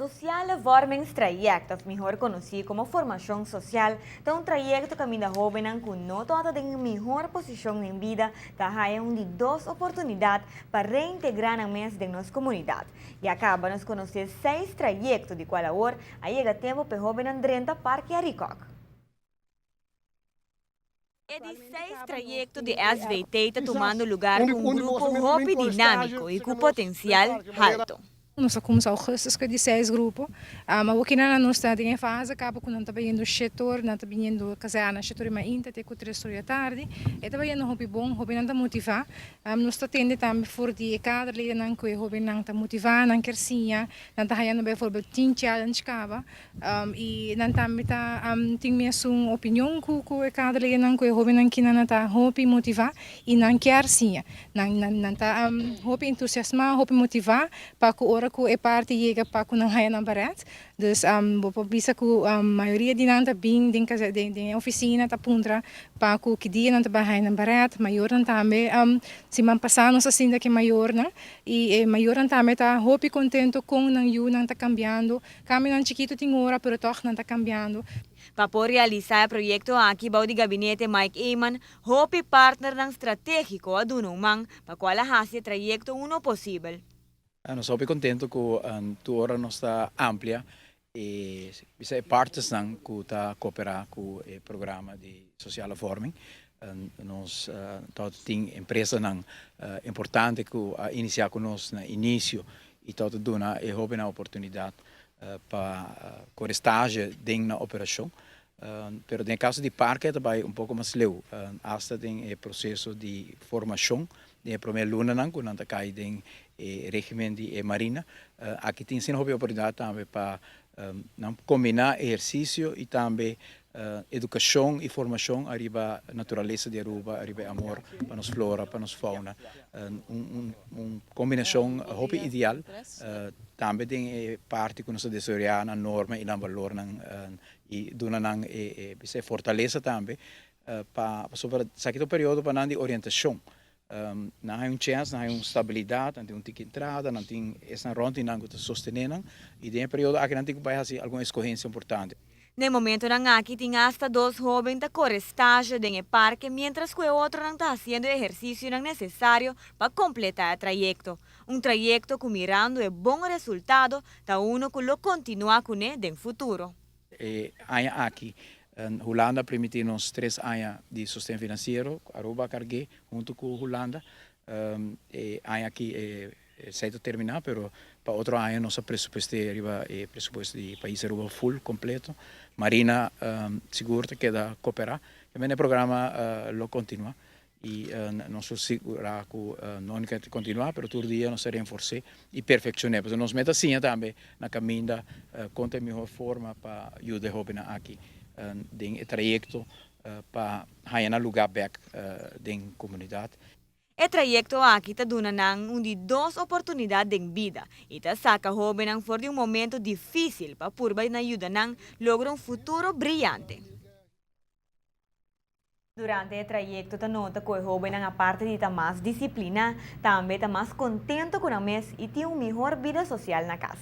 Sociale Vormingstraject, of mihor conoci como Formacion Social, ta un trayecto caminda hobennan cu no ta den mihor posicion den bida, ta haya un di dos oportunidad pa reintegra nan mes den nos comunidad. Ya caba nos conoce seis trayecto, di cual awor a yega tempo pa hobennan drenta Parke Arikok. E di seis trayecto di SVT ta tumando lugar cu un grupo hopi dinamico y cu potencial halto. Nos a cuminsa augustus cu di seis grupo. Maar aki nos ta den fase caba cu nan ta bayendo 7'or, nan ta biniendo kazerne 7'or mainta te cu 3'or di atardi. E ta bayendo hopi bon, hopi nan ta motiva. Nos ta tende tambe for di kaderleden cu e hopi nan ta motiva, nan kier siña, nan ta hayando bijvoorbeeld 10 challenge caba. Y nan tambe ta tin mes un opinion cu e kaderleden, cu e hopi nan cu nan ta hopi motiva y nan kier siña. Nan ta hopi entusiasma, hopi motiva pa cu ora cu e parti yega pa cu nan haya nan baret. Dus bo por bisa cu mayoria di nan ta bin den den oficina ta puntra pa cu ki dia nan ta bay haya nan baret. Mayornan tambe, siman pasa nos a sinta cu mayornan y mayornan tambe ta hopi contento cu nan yiu nan ta cambiando. Cambio chikito tin ora, pero toch nan ta cambiando. Pa por realisa e proyecto aki bou di gabinete Mike Eman, hopi partnernan strategico a duna un man pa cual a haci e trayecto uno posibel. Nos ta contento cu tur ora nos ta amplia e e partners cu ta coopera cu e programa di sociale vorming. Nos tin empresanan importante cu a inicia cu nos na inicio y ta duna e hopi oportunidad pa core stage den na operacion. Pero den caso di parke tambe un poco mas leu, hasta den e proceso di formacion, den prome lunanan cu nan ta cay den regimen di marina. Aki tin sin oportunidad tambe pa nan combina ehercicio y tambe educacion y formacion ariba naturalesa di Aruba, ariba amor pa nos flora, pa nos fauna. Un combinacion hopi ideal, tambe tin parti cu nos desaroya na norma y na valor y duna nan e fortalesa tambe pa sobre esaki e periodo pa nan di orientacion. Nan tin un chance, nan tin un stabilidad, nan tin un tiki entrada, nan tin esnan rond nan cu ta sostene nan y den e periodo aki nan tin cu bay haci algun escogencia importante. Na momentonan aki tin hasta dos hoben ta core stage den parke, mientras cu e otronan ta haciendo ehercicio necesario pa completa e trayecto. Un trayecto cu, mirando e bon resultado, ta uno cu lo continua cune den futuro. E aña aki, Hulanda a permiti nos 3 aña di sosten financiero, Aruba a carga hunto cu Hulanda. E aña aki esey ta termina, pero pa otro aña nos presupuesto riba e presupuesto di pais Aruba full completo. Marina sigur ta keda coopera. E programa lo continua y nos ta sigura cu no kier continua, pero tur dia nos ta reforsa y perfecciona. Pasobra nos meta asina tambe na caminda con e mihor forma pa yuda e hobennan aki den trayecto pa haya lugar back den comunidad. E trayecto aki ta duna nan un di dos oportunidad den bida y ta saca hobennan for di un momento dificil pa purba na yuda nan logra un futuro briyante. Durante e trayecto ta nota cu e hobennan, aparte di ta mas disciplina, tambe ta mas contento cu nan mes y tin un mihor bida social na cas.